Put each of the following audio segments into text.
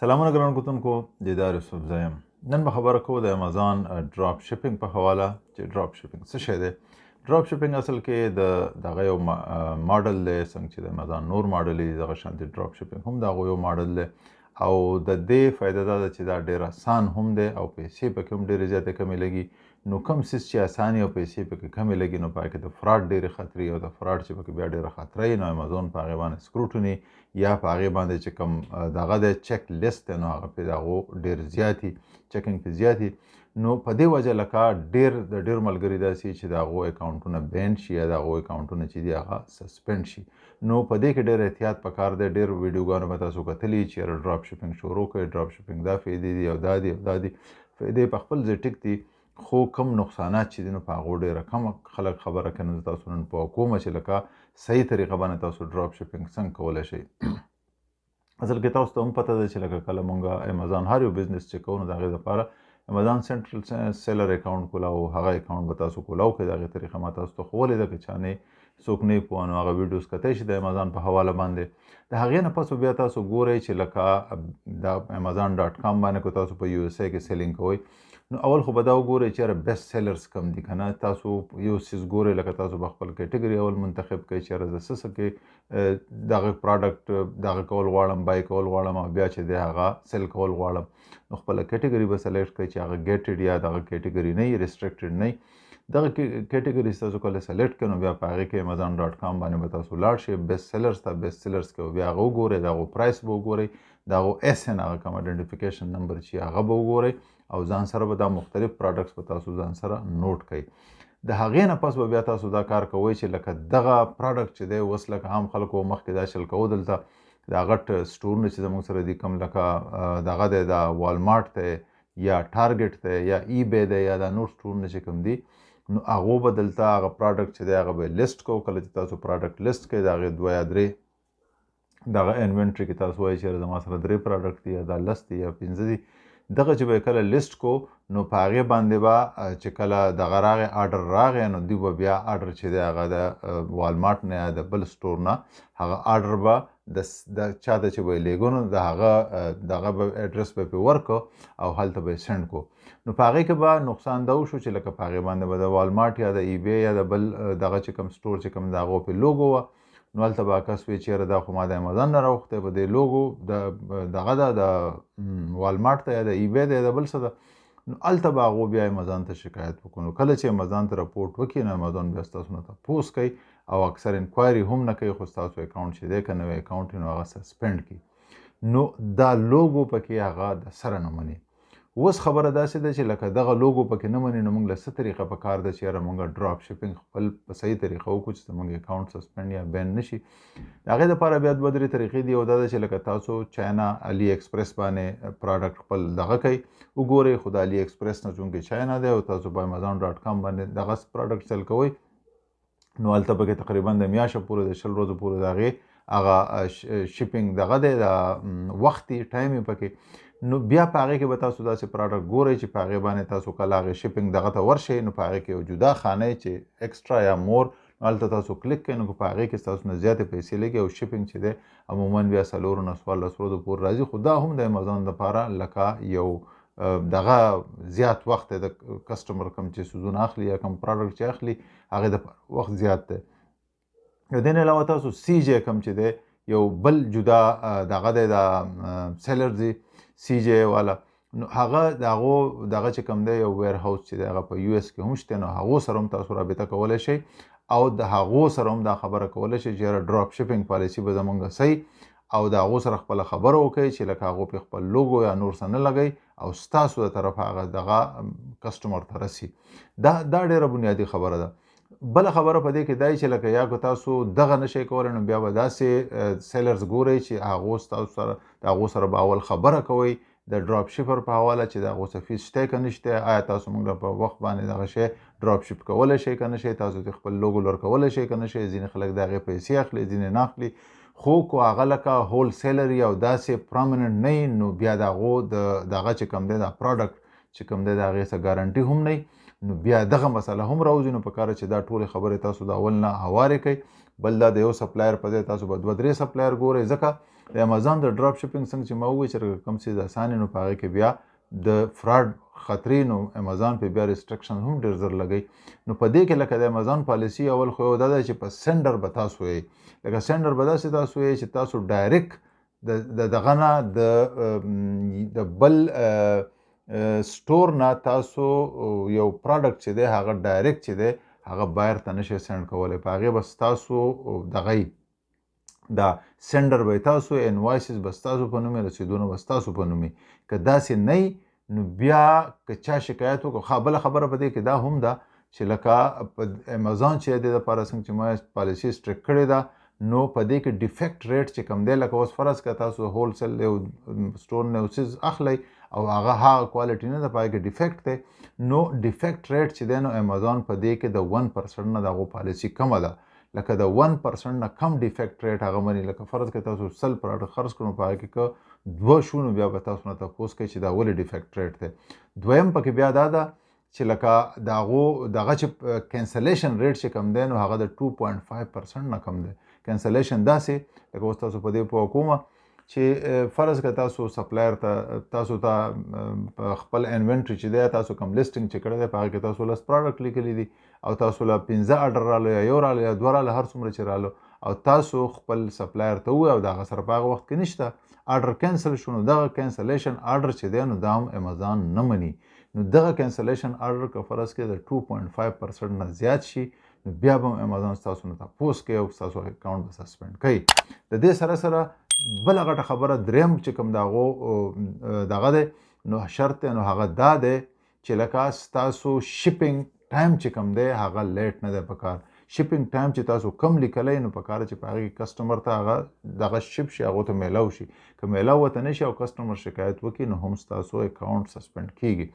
سلامونه ګران کتونکو، دیدار یوسف زه یم. نن به خبره کوو د امیزان drop shipping په حواله چې drop shipping څه شی دی. drop shipping اصل کې د دغه یو ماډل دی، څنګه چې د امیزان نور ماډل دي دغه شان د drop shipping هم د هغو یو ماډل دی. او د دې فایده دا ده چې دا ډېر اسان هم دی او پیسې پکې هم ډېرې زیاتې کمې لګي. نو کم څیز چې اساني او پیسې پکې کمې لګي نو په هغې کې د fraud ډېرې خطرې او د fraud چې پکې بیا ډېره خطره وي نو امیزون په هغې باندې scrutiny یا په هغې باندې چې کوم دغه دی check list دی نو هغه پې د هغو ډېر زیات checking پې زیات. نو په دې وجه لکه ډېر د ډېر ملګري داسې چې د هغو اکاونټونه ban شي یا د هغو اکاونټونه چې دي هغه suspend شي. نو په دې کې ډېر احتیاط پکار دی. ډېر ویډیوګانو به تاسو کتلي چې یاره drop shipping شروع کړئ، drop shipping دا فایدې دي او دا دي او دا دي، فایدې په خپل ځای ټیک دي خو کم نقصانات چې دي نو په هغو ډېره کم خلک خبره کوي. نو زه تاسو نن پوه کوم چې لکه صحیح طریقه باندې تاسو drop shipping څنګه کولی شئ. اصل کې تاسو ته هم پته ده چې لکه کله مونږ امیزان هر یو business چې کوو نو د هغې دپاره امیزان central seller account کولاو، هغه اکاونټ به تاسو کولاو کړئ. د هغې طریقه ما تاسو ته ښوولې ده، که چا نه څوک نه پوه نو هغه videos کتی شي د امیزان په حواله باندې. د هغې نه پس بیا تاسو ګورئ چې لکه د Amazon.com باندې که تاسو په USA کې selling کوئ نو اول خو به دا وګورئ چې یاره best sellers کم دي که نه. تاسو یو څیز ګورئ لکه تاسو به خپل category اول منتخب کړئ چې یاره زه څه څه کې دغه product دغه کول غواړم، buy کول غواړم او بیا چې دی هغه sell کول غواړم. نو خپله category به select کړئ چې هغه gated یا دغه category نه وي، restricted نه وي. دغه category تاسو کله select کړئ نو بیا په هغې کې Amazon.com باندې به تاسو لاړ شئ best sellers ته، best sellers کې بیا هغه وګورئ، د هغو price به وګورئ، د هغو ASIN هغه کوم identification number چې هغه به وګورئ او ځان سره به دا مختلف products به تاسو ځان سره note کړئ. د هغې نه پس به بیا تاسو دا کار کوئ چې لکه دغه product چې دی اوس لکه عام خلکو مخکې دا چل کوو، دلته دا غټ سټورونه چې زموږ سره دي کوم لکه دغه دی دا والمارټ دی یا ټارګټ دی یا eBay دی یا دا نور سټورونه چې کوم دي نو هغو به دلته هغه product چې دی هغه به list کوو. کله چې تاسو product list کړئ د هغې دوه یا درې دغه inventory کې تاسو وایئ چې یاره زما سره درې product دي یا دا لس دي یا پنځه دي، دغه چې به یې کله list کو نو په هغې باندې به چې کله دغه راغی order راغی نو دوی به بیا order چې دی هغه د والمارټ نه یا د بل store نه هغه order به د چا ته چې به یې لېږو نو د هغه دغه به ادرس به پې ورکړو او هلته به یې send کو. نو په هغې کې به نقصان دا وشو چې لکه په هغې باندې به د والمارټ یا د eBay یا د بل دغه چې کوم store چې کوم د هغو پې لوګو وه نو هلته به کس وي چې یاره دا خو ما د امیزان نه راغوښتی په دې لوګو دغه ده د والمارټ ته یا د eBay ده یا د بل څه ده، نو هلته به هغو بیا امیزان ته شکایت وکړو. نو کله چې امیزان ته رپورټ وکړي نو امیزان بیا ستاسو نه تپوس کوي او اکثر inquiry هم نه کوي، خو ستاسو اکاونټ چې دی که نوی اکاونټ نو هغه suspend کړي. نو دا لوګو پکې هغه د سره نه مني. اوس خبره داسې ده چې لکه دغه لوګو پکې نه مني نو موږ له څه طریقه په کار ده چې یاره موږ drop shipping خپل په صحیح طریقه وکړو چې زموږ اکاونټ suspend یا ban نه شي. د هغې دپاره بیا دوه درې طریقې دي. یو دا ده چې لکه تاسو چاینا AliExpress باندې product خپل دغه کوئ وګورئ، خو د AliExpress نه چونکې چاینا دی او تاسو په Amazon.com باندې دغه product sell کوئ نو هلته پکې تقریبا د میاشتو پورې د 20 ورځو پورې د هغې هغه shipping دغه دی د وخت یې time یې پکې. نو بیا په هغې کې به تاسو داسې product ګورئ چې په هغې باندې تاسو کله هغې shipping دغه ته ورشئ نو په هغې کې یو جدا خانه چې extra یا more نو هلته تاسو کلیک کړئ نو په هغې کې ستاسو نه زیاتې پیسې لګي او shipping چې دی عموما بیا 4 نه 14 ورځو پورې راځي. خو دا هم د امیزان دپاره لکه یو دغه زیات وخت دی، د customer کوم چې څیزونه اخلي یا کوم product چې اخلي هغې دپاره وخت زیات دی. د دې نه علاوه تاسو CJ کوم چې دی یو بل جدا دغه دی د seller دی CJ والا، نو هغه د هغو دغه چې کوم دی یو warehouse چې دی هغه په US کې هم شته، نو هغو سره هم تاسو رابطه کولی شئ او د هغو سره هم دا خبره کولی شئ چې یاره drop shipping policy به زمونږ صحیح او د هغو سره خپله خبره وکړئ چې لکه هغو پې خپل لوګو یا نور څه نه لګوي او ستاسو د طرفه هغه دغه customer ته رسي. دا ډېره بنیادي خبره ده. بله خبره په دې کې دا چې لکه یا که تاسو دغه نه شئ کولی نو بیا به داسې sellers ګورئ چې هغو ستاسو سره د هغو سره به اول خبره کوئ د drop shipper په حواله چې د هغو څه fees شته که نشته، آیا تاسو موږ په وخت باندې دغه شی drop ship کولی شئ که نه شئ، تاسو دې خپل لوګو لور کولی شئ که نه شئ. ځینې خلک د هغې پیسې اخلي ځینې نه اخلي، خو که هغه لکه wholesaler او داسې prominent نه وي نو بیا د هغو د دغه چې کوم دی دا product چې کوم دی د هغې څه ګارنټي هم نه وي، نو بیا دغه مسله هم راوځي. نو په کار چې دا ټولې خبرې تاسو د اول نه هوارې کړئ. بل دا د یو supplier په ځای تاسو به دوه درې supplier ګورئ، ځکه د امیزون د ډراپ شپینګ څنګه چې ما وویل چې کوم څیز اسانه، نو په هغې کې بیا د فراډ خطرې، نو امیزون په بیا ریسټرکشن هم ډېر زر لګوي. نو په دې کې لکه د امیزون پالیسي اول خو یو دا ده چې په سندر به تاسو یې، لکه سندر به داسې تاسو یې چې تاسو ډایرکټ د دغه نه، د بل سټور نه تاسو یو پروډکټ چې دی هغه ډایرکټ چې دی هغه بایر ته نشئ سند کولی. په هغې به ستاسو دغه دا سندر به تاسو، انوایسز به ستاسو په نوم، رسیدونه به ستاسو په نوم. که داسې نه، نو بیا که چا شکایت وکړ. ښه، بله خبره په دې کې دا هم ده چې لکه په امیزون چې د دې لپاره څنګه چې ما پالیسي سټریک کړې ده، نو په دې کې ډیفیکټ ریټ چې کم دی، لکه اوس فرض که تاسو هول سیل یو سټور نه یو څیز اخلئ او هغه کوالټي نه ده، په هغې کې ډیفیکټ دی، نو ډیفیکټ ریټ چې دی، نو امیزون په دې کې د 1% نه د هغو پالیسي کمه ده. لکه د 1% نه کم ډیفیکټ ریټ هغه مني. لکه فرض که تاسو 100 پراډکټ خرڅ کړو، په هغې کې که دوه شو، نو بیا به تاسو نه تپوس کوي چې دا ولې ډیفیکټ ریټ دی. دویم پکې بیا دا ده چې لکه د هغو دغه چې کینسلیشن ریټ چې کم دی، نو هغه د 2.5% نه کم دی. کینسلیشن داسې، لکه اوس تاسو په دې پوه کومه چې فرض که تاسو سپلایر ته، تاسو ته خپل انوینټري چې دی، تاسو کوم لیسټینګ چې کړی دی، په هغه کې تاسو 10 پراډکټ لیکلي دي او تاسو له 5 ارډر رالو یا یو رالو یا دوه رالو، هر څومره چې رالو، او تاسو خپل سپلایر ته ووایئ او د هغه سره په هغه وخت کې نشته، ارډر کینسل شو، نو دغه کینسلیشن ارډر چې دی، نو دا هم امیزون نه مني. نو دغه کینسلیشن ارډر که فرض کې د 2.5% نه زیات شي، نو بیا به هم امیزون ستاسو نه تپوس کوي او ستاسو اکاونټ به سسپند کوي. د دې سره سره بله غټه خبره، دریم چې کوم د هغو دغه دی، نو شرط دی، نو هغه دا دی چې لکه ستاسو شپینګ ټایم چې کوم دی هغه لیټ نه دی پکار. شپینګ ټایم چې تاسو کم لیکلی، نو پکار چې په هغې کې کسټمر ته هغه دغه شپ شي، هغو ته میلاو شي. که میلاو ورته نه شي او کسټمر شکایت وکړي، نو هم ستاسو اکاونټ سسپند کیږي.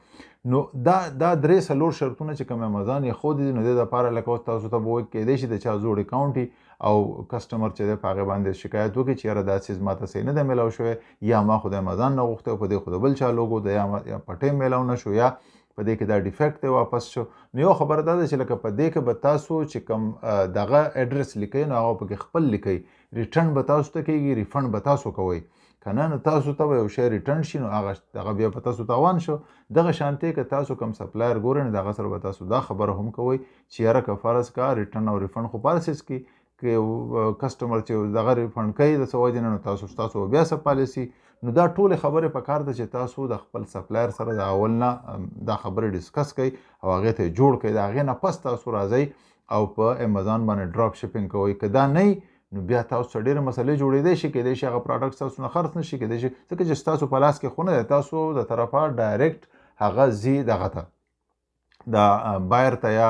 نو دا درې څلور شرطونه چې کوم امیزون یې ښودي دي، نو دې دپاره لکه اوس تاسو ته به وایي، کیدای شي د چا زوړ اکاونټ وي او کسټمر چې دی په هغې باندې شکایت وکړي چې یاره دا څیز ما ته صحیح نه دی میلاو شوی، یا ما خو د امیزون نه غوښتی او په دې خو د بل چا لوګو ده، یا په ټایم میلاو نه شو، یا په دې کې دا ډیفیکټ دی واپس شو. نو یو خبره دا ده چې لکه په دې کې به تاسو چې کوم دغه اډرس لیکئ، نو هغه پکې خپل لیکئ. ریټرن به تاسو ته کېږي، ریفنډ به تاسو کوئ. که نه، نو تاسو ته به یو شی ریټرن شي، نو هغه دغه بیا په تاسو تاوان شو. دغه شانتې که تاسو کوم سپلایر ګورئ، نو د هغه سره به تاسو دا خبره هم کوئ چې یاره که فرض کا ریټرن او ریفنډ خو پالیسیز کې که کسټمر چې دغه ریفنډ کوي د څه وجې نه، نو تاسو بیا څه پالیسي. نو دا ټولې خبرې په کار ده چې تاسو د خپل سپلایر سره د اول نه دا خبرې ډسکس کړئ او هغې ته یې جوړ کړئ. د هغې نه پس تاسو راځئ او په امیزون باندې ډراپ شپینګ کوئ. که دا نه، نو بیا تاسو څه ډېرې مسلې جوړېدای شي. کېدای شي هغه پراډکټ ستاسو نه خرڅ نه شي، کېدای شي، ځکه چې ستاسو په لاس کې خو نه دی، تاسو د طرفه ډایرکټ هغه ځي دغه ته، د بایر ته یا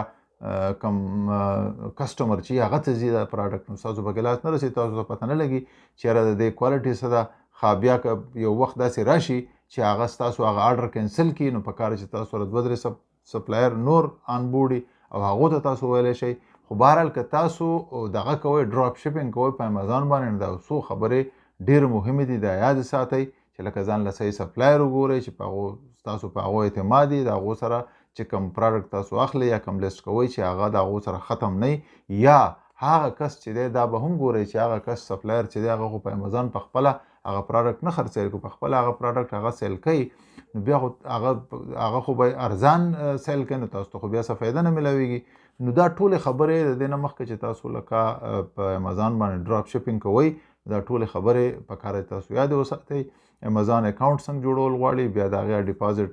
کوم کسټمر چې هغه ته ځي دا پراډکټ، نو ستاسو پکې لاس نه رسي، تاسو ته پته نه لګي چې یاره د دې کوالټي څه ده. ښه، بیا که یو وخت داسې راشي چې هغه ستاسو هغه آرډر کینسل کړي، نو په کار چې تاسو سره دوه درې سپلایر نور آن بورډي او هغو ته تاسو ویلی شئ. خو بهرحال که تاسو دغه کوئ، ډراپ شپینګ کوئ په امیزون باندې، نو دا څو خبرې ډېرې مهمې دي، دا یاد ساتئ چې لکه ځان له صحیح سپلایر وګورئ چې په هغو ستاسو په هغو اعتماد وي، د هغو سره چې کوم پراډکټ تاسو اخلئ یا کوم لیست کوئ چې هغه د هغو سره ختم نه، یا هغه کس چې دی دا به هم ګورئ چې هغه کس سپلایر چې دی هغه خو په امیزون په خپله هغه پراډکټ نه خرڅوي. که په خپله هغه پراډکټ هغه سیل کوي، نو بیا خو هغه خو به ارزان سیل کوي، نو تاسو ته خو بیا څه فایده نه میلاویږي. نو دا ټولې خبرې د دې نه مخکې چې تاسو لکه په امیزون باندې ډراپ شپینګ کوئ، دا ټولې خبرې په کار تاسو یاد وساتئ. امیزون اکاونټ څنګه جوړول غواړي، بیا د هغې ډیپازټ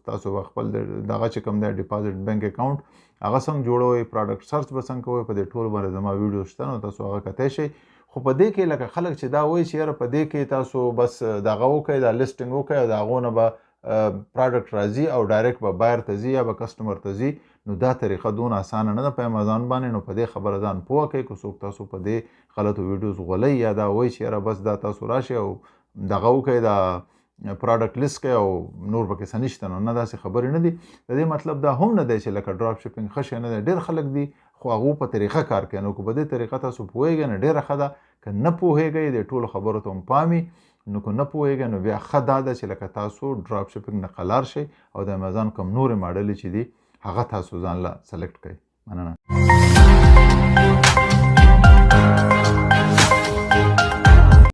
تاسو به خپل دغه چې کوم دی ډیپازټ بانک اکاونټ هغه څنګه جوړوئ، پراډکټ سرچ به څنګه کوئ، په دې ټولو باندې زما ویډیو شته، نو تاسو هغه کتی شئ. خو په دې کې لکه خلک چې دا وایي چې یاره په دې کې تاسو بس دغه وکړئ، دا لیسټینګ وکړئ او د هغو نه به پراډکټ راځي او ډایرکټ به بایر ته ځي یا به کسټمر ته ځي، نو دا طریقه دونه اسانه نه ده په امیزون باندې. نو په دې خبره ځان پوه کړئ. که څوک تاسو په دې غلطو ویډیوز غولئ یا دا وایي چې یاره بس دا تاسو راشئ او دغه وکړئ، دا پراډکټ لیست کړئ او نور پکې څه نشته، نو نه، داسې خبرې نه دي. د دې مطلب دا هم نه دی چې لکه ډراپ شپینګ ښه شی نه دی. ډېر خلک دي خو هغو په طریقه کار کوي، نو که په دې طریقه تاسو پوهېږئ نو ډېره ښه ده. که نه پوهېږئ، دې ټولو خبرو ته هم پام وي، نو که نه پوهېږئ نو بیا ښه دا ده چې لکه تاسو ډراپ شپینګ نه قلار شئ او د امیزون کوم نورې ماډلې چې دي هغه تاسو ځان له سلیکټ کړئ. مننه.